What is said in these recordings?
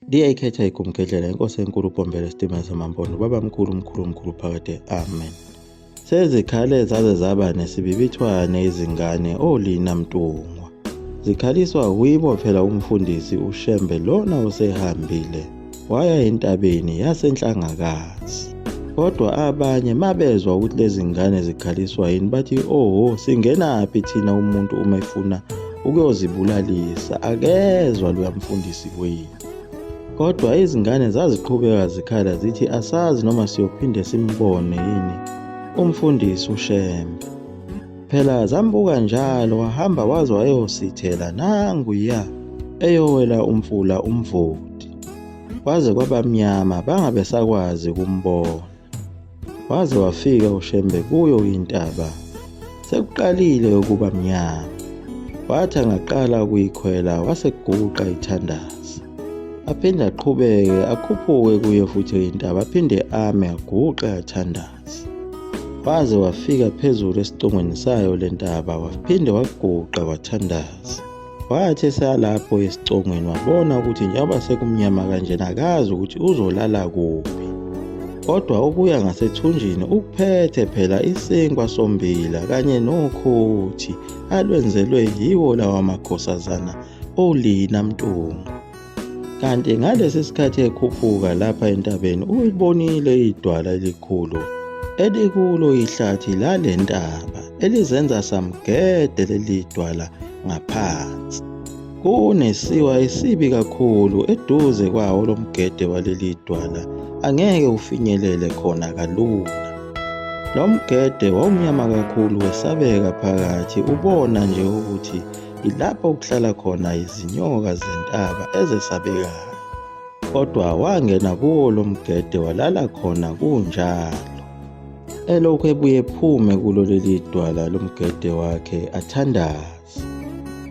Liyayikhetha igumgedlela inkosi enkulu uBhombela isitimela samaMpondo babamkhulu mkhulu mkhulu phakade amen. Sezikhale zaze zaba nesibibithwane izingane olina Mntungwa. Zikhaliswa yibo phela umfundisi uShembe lona osehambile waya entabeni yaseNhlangakazi. Kodwa abanye mabezwa ukuthi lezi ngane zikhaliswa yini bathi oho singenaphi thina umuntu uma efuna ukuyozibulalisa akezwa loya mfundisi wethu. Kodwa izingane zaziqhubeka zikhala zithi asazi noma siyophinde simbone yini umfundisi uShembe. Phela zambuka njalo wahamba waze wayosithela nanguya eyowela umfula uMvoti. Kwaze kwaba mnyama bangabe sakwazi ukumbona. Waze wafika uShembe kuyo intaba. Sekuqalile ukuba mnyama. Wathi angaqala ukuyikhwela waseguqa ithandaza. Aphinde aqhubeke akhuphuke kuye futhi intaba aphinde ame aguqe athandaze. Waze wafika phezulu esicongweni sayo le ntaba waphinde waguqa wathandaza. Wathi esalapho esicongweni wabona ukuthi njengoba sekumnyama kanjena akazi ukuthi uzolala kuphi. Kodwa ukuya ngasethunjini ukuphethe phela isinkwa sombila kanye nokhothi alwenzelwe yiwo lawa makhosazana olina Mntungwa. Kanti ngalesi sikhathi ekhuphuka lapha entabeni ulibonile idwala elikhulu elikulo ihlathi lale ntaba elizenza samgede leli dwala ngaphansi. Kunesiwa esibi kakhulu eduze kwawo lo mgede waleli dwala angeke ufinyelele khona kalula. Lo mgede wawumnyama kakhulu wesabeka phakathi ubona nje ukuthi Yilapho kuhlala khona izinyoka zentaba ezesabekayo. Kodwa wangena kuwo lo mgede walala khona kunjalo. Elokhu ebuye ephume kulo leli dwala lomgede wakhe athandaze.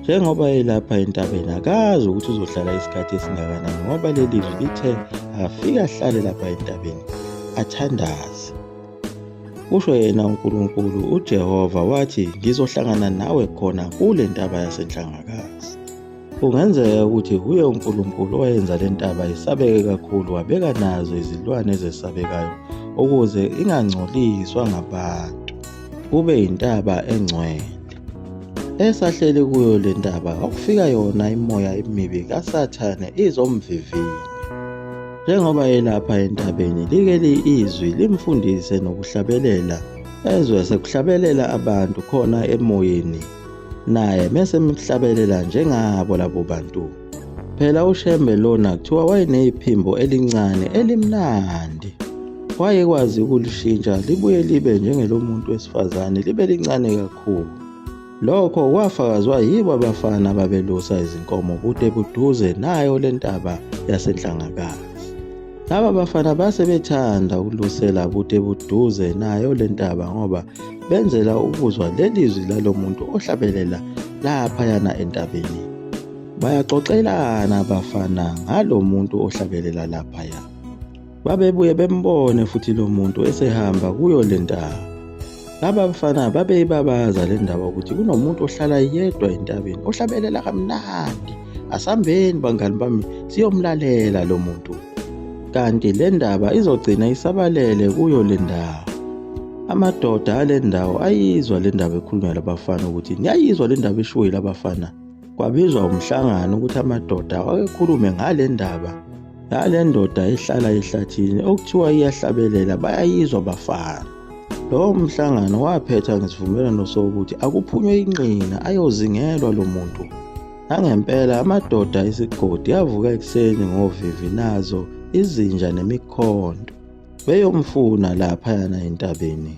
Njengoba elapha entabeni akazi ukuthi uzohlala isikhathi esingakanani ngoba leli zwi lithe akafike ahlale lapha entabeni athandaze. Kusho yena uNkulunkulu uJehova wathi, ngizohlangana nawe khona kule ntaba yaseNhlangakazi. Kungenzeka ukuthi uye uNkulunkulu owayenza le ntaba isabeke kakhulu wabeka nazo izilwane ezesabekayo ukuze ingangcoliswa ngabantu, kube yintaba engcwele. Esahleli kuyo le ntaba kwakufika yona imoya emibi kaSathane izomvivinya. Njengoba elapha entabeni like izwi limfundise nokuhlabelela ezwe sekuhlabelela abantu khona emoyeni naye mese emhlabelela njengabo labo bantu. Phela uShembe lona kuthiwa wayenephimbo elincane elimnandi. Wayekwazi ukulishintsha libuye libe njengelomuntu wesifazane libe lincane kakhulu. Lokho kwafakazwa yibo abafana ababelusa izinkomo bude buduze nayo le ntaba yaseNhlangakazi. Laba bafana base bethanda ukulusela bude buduze nayo le ntaba ngoba benzela ukuzwa leli zwi lalo muntu ohlabelela laphayana entabeni. Bayaxoxelana abafana ngalo muntu ohlabelela laphaya. Babebuye bembone futhi lo muntu esehamba kuyo le ntaba. Laba bafana babeyibabaza le ndaba ukuthi kunomuntu ohlala yedwa entabeni ohlabelela kamnandi. Asambeni bangani bami siyomlalela lo muntu. Kanti le ndaba izogcina isabalele kuyo le ndawo. Amadoda ale ndawo ayizwa le ndaba ekhulunywa labafana ukuthi niyayizwa le ndaba eshiwo yilabafana. Kwabizwa umhlangano ukuthi amadoda akekhulume ngale ndaba yale ndoda ehlala ehlathini okuthiwa iyahlabelela bayayizwa bafana. Lowo mhlangano waphetha ngesivumelwano sokuthi akuphunywe inqina ayozingelwa lo muntu. Nangempela amadoda esigodi avuka ekuseni ngovivi nazo izinja nemikhonto beyomfuna laphayana entabeni.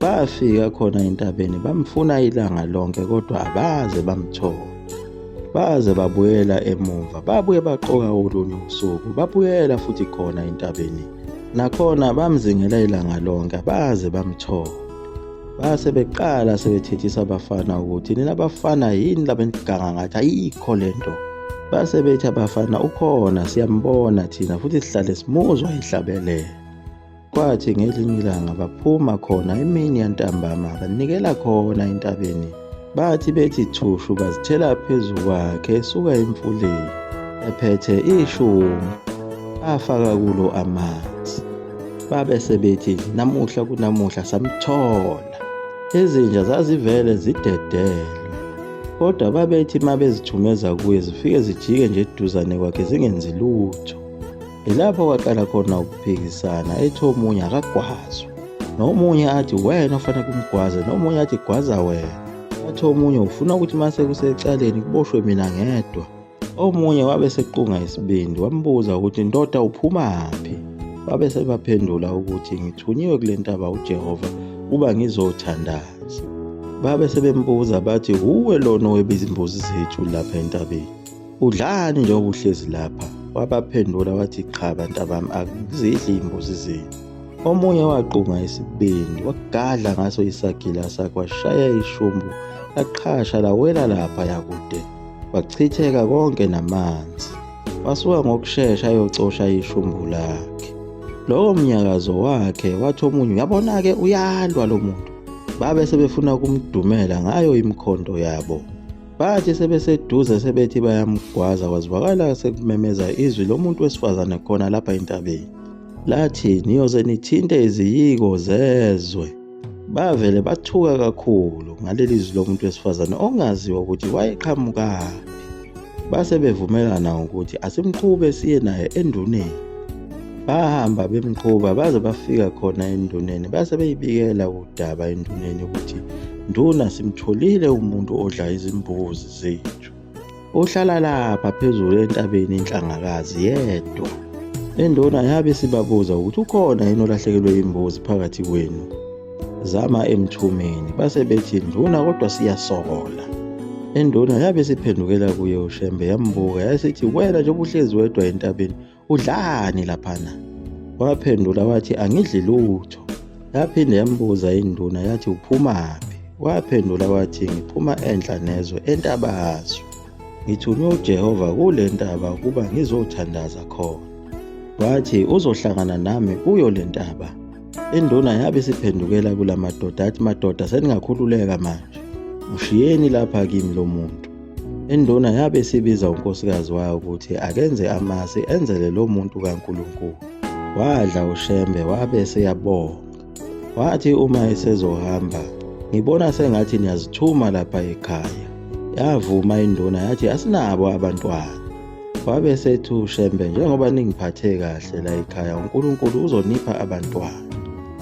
Bafika khona entabeni bamfuna ilanga lonke kodwa abaze bamthola. Baze babuyela emuva, babuye baqoka olunye usuku, babuyela futhi khona entabeni. Nakhona bamzingela ilanga lonke abaze bamthola. Base beqala sebethethisa abafana ukuthi nina bafana yini laba eniganga ngathi ayikho lento. Base bethi abafana ukhona siyambona thina futhi sihlale simuzwa ehlabelela. Kwathi ngelinye ilanga baphuma khona emini yantambama banikela khona entabeni. Bathi bethi thushu bazithela phezu kwakhe esuka emfuleni ephethe ishumi. Bafaka kulo amanzi. Babe sebethi namuhla kunamuhla samthola. Izinja zazivele zidedelwe. Kodwa babethi uma bezithumeza kuye zifike zijike nje eduzane kwakhe zingenzi lutho. Yilapho kwaqala khona ukuphikisana ethi omunye akagwazwe nomunye athi wena ofanele kumgwaze nomunye athi gwaza wena athi omunye ufuna ukuthi uma sekusecaleni kuboshwe mina ngedwa omunye wabe sequnga isibindi wambuza ukuthi ndoda uphumaphi babe sebaphendula ukuthi ngithunyiwe kule ntaba uJehova uba ngizothandaza babe sebembuza bathi uwe lona oweba izimbuzi zethu lapha entabeni Udlani njengoba uhlezi lapha? Wabaphendula wathi cha bantabami akuzidli iy'mbuzi zenu. Omunye waqunga isibindi wagadla ngaso isagila sakhe washaya ishumbu laqhasha lawela lapha yakude kwachitheka konke namanzi. Wasuka ngokushesha ayocosha ishumbu lakhe. Lowo mnyakazo wakhe wathi omunye uyabona-ke uyalwa lo muntu. Babe sebefuna ukumdumela ngayo imikhonto yabo. Bathi sebeseduze sebethi bayamgwaza kwazwakala sekumemeza izwi lomuntu wesifazane khona lapha entabeni. Lathi niyoze nithinte iziyiko zezwe. Bavele bathuka kakhulu ngaleli zwi lomuntu wesifazane ongaziwa ukuthi wayeqhamukaphi. Base bevumelana ukuthi asimqhube siye naye enduneni. Bahamba bemqhuba baze bafika khona enduneni base beyibikela udaba enduneni ukuthi nduna simtholile umuntu odla izimbuzi zethu. Uhlala lapha phezulu entabeni inhlangakazi yedwa. Induna yabe sibabuza ukuthi ukhona yini olahlekelwe imbuzi phakathi kwenu. Zama emthumeni base bethi nduna kodwa siyasokola. Induna yabe siphendukela kuye uShembe yambuka yasithi wena njengoba uhlezi wedwa entabeni udlani laphana? Waphendula wathi angidli lutho. Yaphinde yambuza induna yathi uphumaphi? Waphendula wathi ngiphuma enhla nezwe entabazwe. Ngithunywe uJehova kule ntaba ukuba ngizothandaza khona. Wathi uzohlangana nami kuyo le ntaba. Induna yabe isiphendukela kula madoda athi madoda seningakhululeka manje. Mshiyeni lapha kimi lo muntu. Induna yabe isibiza unkosikazi wayo ukuthi akenze amasi enzele lo muntu kaNkulunkulu. Wadla uShembe wabe eseyabonga. Wathi uma esezohamba, ngibona sengathi niyazithuma lapha ekhaya. Yavuma induna yathi asinabo abantwana. Wabe esethi uShembe njengoba ningiphathe kahle la ekhaya uNkulunkulu uzonipha abantwana.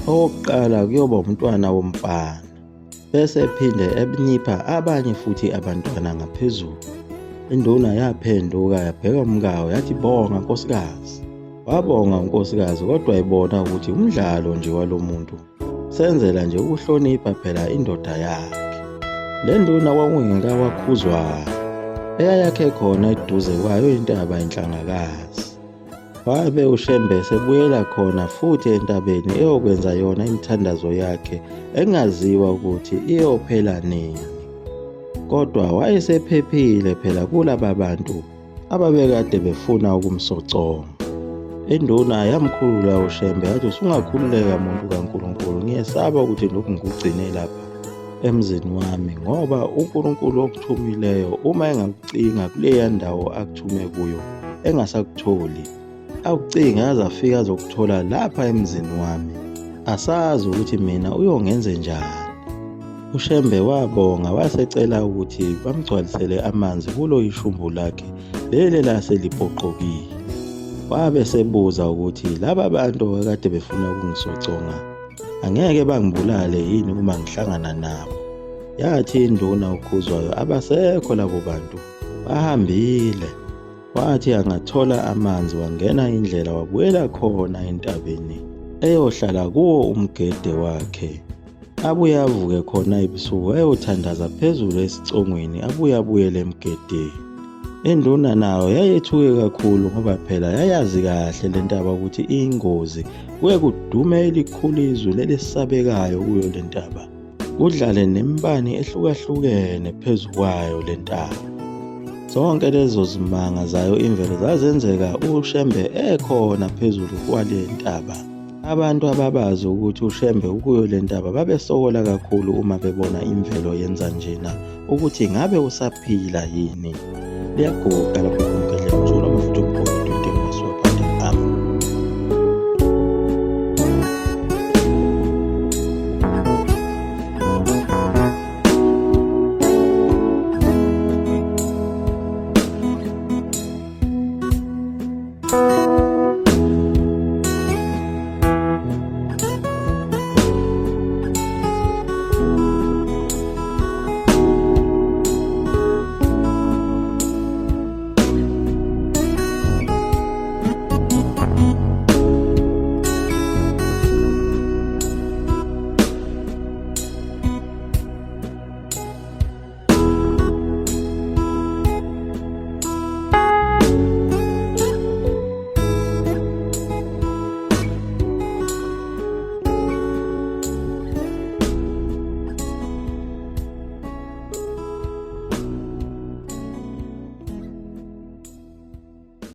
Owokuqala kuyoba umntwana womfana. Bese ephinde ebnipha abanye futhi abantwana ngaphezulu. Induna yaphenduka yabheka umkayo yathi bonga nkosikazi. Wabonga unkosikazi kodwa ebona ukuthi umdlalo nje walomuntu senzela nje ukuhlonipha phela indoda yakhe. Le nduna kwakungekawakhuzwayo eyayakhe khona eduze kwayo intaba inhlangakazi. Wabe uShembe esebuyela khona futhi entabeni eyokwenza yona imithandazo yakhe engaziwa ukuthi iyophela nini. Kodwa wayesephephile phela kulaba bantu ababekade befuna ukumsoconga. Induna yamkhulula uShembe yathi usungakhululeka muntu kaNkulunkulu ngiyesaba ukuthi lokhu ngikugcine lapha emzini wami ngoba uNkulunkulu okuthumileyo uma engakucinga kuleya ndawo akuthume kuyo engasakutholi akucinge aze afike azokuthola lapha emzini wami asazi ukuthi mina uyongenze njani uShembe wabonga wasecela ukuthi bamgcwalisele amanzi kulo ishumbu lakhe leli lase lipoqokile wabe sebuza ukuthi laba bantu akade befuna ukungisoconga angeke bangibulale yini uma ngihlangana nabo yathi induna uKhuzwayo abasekho labo bantu bahambile Wathi angathola amanzi wangena indlela wabuyela khona entabeni eyohlala kuwo umgede wakhe. Abuye avuke khona ebusuku ayothandaza phezulu esicongweni abuye abuyele emgedeni. Induna nayo yayethuke kakhulu ngoba phela yayazi kahle le ntaba ukuthi iyingozi kuye kudume elikhulu izwi lelisabekayo kuyo le ntaba. Kudlale nemibani ehlukahlukene phezu kwayo le ntaba. Zonke lezo zimanga zayo imvelo zazenzeka uShembe ekhona phezulu kwale ntaba. Abantu ababazi ukuthi uShembe ukuyo le ntaba babesokola kakhulu uma bebona imvelo yenza njena ukuthi ngabe usaphila yini. Liyaguqa lapho umgedlela mzukulu amafutha omkhulu.